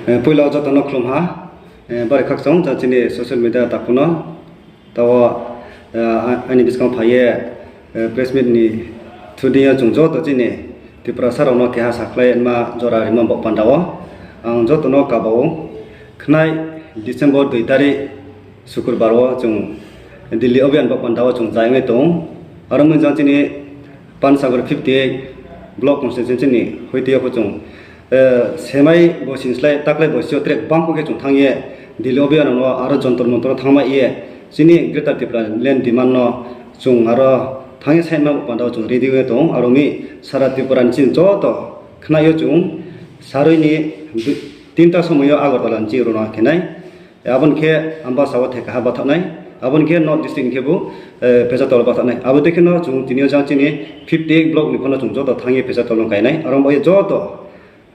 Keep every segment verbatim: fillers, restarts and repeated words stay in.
Poila joto no khlum ha, bari khakchang jang chini social media takhu no, tao, aini buskang phai ye, press meet ni thudi yo chung joto chini Tiprasa rao no keha sakhlai ma jora rima baoh panda wo ang joto no kaba ou, khnai December dui tarik Sukurbar wo chung Delhi obiyan baoh panda wo chung zai ong ye tong ou. Aro mi jang chini Pansagar fifty eight block constituency ni hoite yo pho chung semai bo sini slái taklái bo sio track bangkho khe chung thanng ye Delhi obiyan no aro Jantar Mantar no thanngmai ye chini Greater Tipraland demand no chung aro thanng ye saima baoh panda wo chung ready ong ye tong ou. Aro mi sara Tripura ni chini joto khnai yo chung sarui ni tinta somoi yo Agartala ni chini rao no khe nai. Abo ni khe Ambasa wo theka ha bathaoh nai, abo ni khe North District ni khebu Pecharthal wo bathaoh nai. Abo dei khe no chung tini yo jang chini fifty eight block ni pho no chung joto thanng ye Pecharthal no kai nai. Aro bo ye joto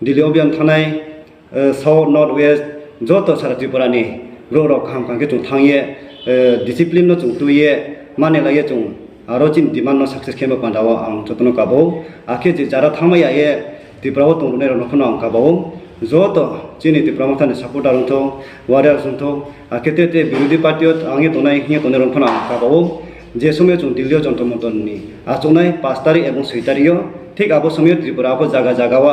Delhi obiyan thanngnai, South, North, West, joto sara Tripura ni brouh rao kaham kaham khe chung thanng ye, discipline no chung tui ye, mane lai ye chung aro chini demand no success khe ma panda wo ang joto no kaba ou. Akhe je jara thanngmai ya ye Tripura wo tongruhnai rao no pho no ang kaba ou. Joto chini Tipra Motha ni supporter ong thou, warriors ong thou, akhe tre tre birodhi party yo ang ye tongnai hing ye tongnai rao no pho no ang kaba ou. Je somoi yo chung Delhi yo Jantar Mantar ni achouhnai পাঁচ তারিখ এবং ছয় তারিখ yo, thik abo somoi yo Tripura pho zaga zaga wo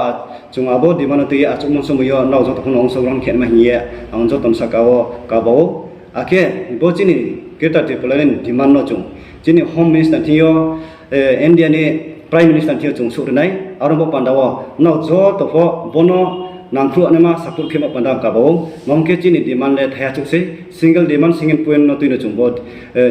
chung abo demand no tui ye achouhmo somoi yo nrao joto pho no ongsogrohon khe ma hing ye ang joto ni saka wo kaba ou. Akhe bo chini Greater Tipraland ni demand no chung chini Home Minister thing yo, India ni Prime Minister thing yo chung souhri nai. Aro bo panda wo nrao joto pho bo no nangkhruh naima support khe ma panda ang kaba ou. Mamo khe chini demand le thaiha chouh sei, single demand, single point no tui no chung bo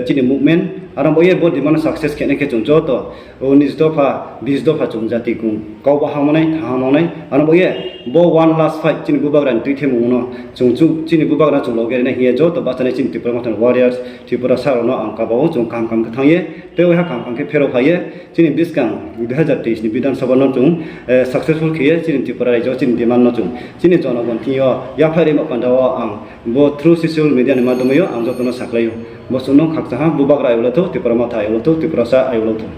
chini movement. Aro bo ye bo demand no success khe nai khe chung joto উনিশ দফা, বিশ দফা chung jati kong kau ba hangmo nai, thanng hangmo nai. Aro bo ye bo one last fight chini bubagra ni tuithemung no chung chini bubagra chung loge ri nai hing ye joto bahchanai chini Tipra Motha ni warriors, Tiprasa rao no ang kaba ou, chung kaham kaham khe thanng ye, tei waiha kaham kaham khe pherao phai ye, chini buskang দুই হাজার তেইশ ni Bidhan Sabha no chung successful khe ye chini Tripura raijo chini demand no chung chini jonogon thing yo yaphaih ri ma panda wo ang bo through social media ni madhyamo yo ang joto no sakhlai ou. Bo suh no khakchang ha, bubagra ayolothou, Tipra Motha ayolothou, Tiprasa ayolothou.